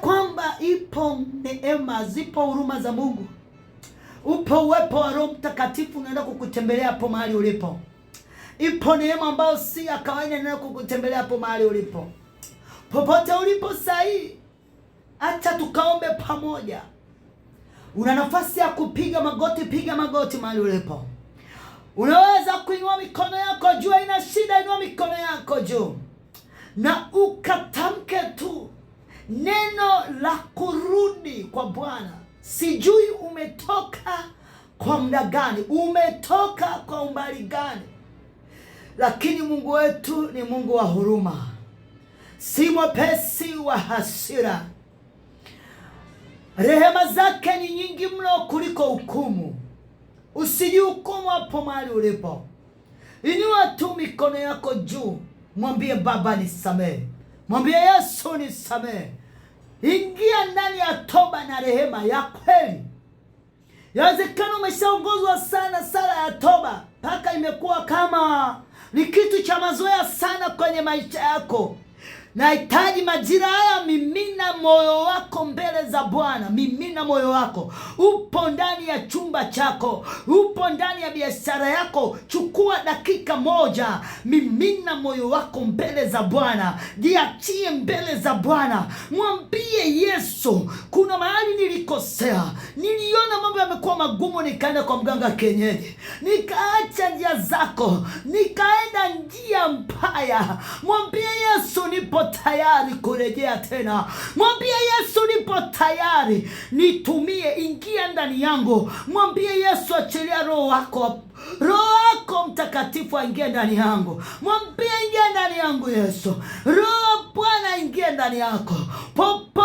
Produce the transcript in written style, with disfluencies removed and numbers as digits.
Kwamba ipo neema, zipo huruma za Mungu, upo uwepo wa Roho Mtakatifu unaenda kukutembelea hapo mahali ulipo. Ipo neema ambayo si ya kawaida inaenda kukutembelea hapo mahali ulipo. Popote ulipo sahii, acha tukaombe pamoja. Una nafasi ya kupiga magoti, piga magoti mahali ulipo. Unaweza kuinua mikono yako juu, haina shida, inua mikono yako juu na ukatamke tu neno la kurudi kwa Bwana. Sijui umetoka kwa muda gani, umetoka kwa umbali gani, lakini Mungu wetu ni Mungu wa huruma, si mwepesi wa hasira. Rehema zake ni nyingi mno kuliko hukumu. Usijihukumu hapo mahali ulipo. Inua tu mikono yako juu, mwambie Baba nisamehe, mwambie Yesu nisamehe. Ingia ndani ya toba na rehema ya kweli. Yawezekana umeshaongozwa sana sala ya toba mpaka imekuwa kama ni kitu cha mazoea sana kwenye maisha yako. Nahitaji majira haya, mimina moyo wako mbele za Bwana, mimina moyo wako. Upo ndani ya chumba chako, upo ndani ya biashara yako, chukua dakika moja, mimina moyo wako mbele za Bwana, jiachie mbele za Bwana, mwambie Yesu, kuna mahali nilikosea, niliona mambo yamekuwa magumu, nikaenda kwa mganga kienyeji, nikaacha njia zako, nikaenda njia mbaya. Mwambie Yesu, nipo tayari kurejea tena. Mwambie Yesu, nipo tayari, nitumie, ingia ndani yangu. Mwambie Yesu, achilia roho wako, Roho wako Mtakatifu aingie ndani yangu. Mwambie, ingia ndani yangu Yesu, Roho Bwana ingie ndani yako popo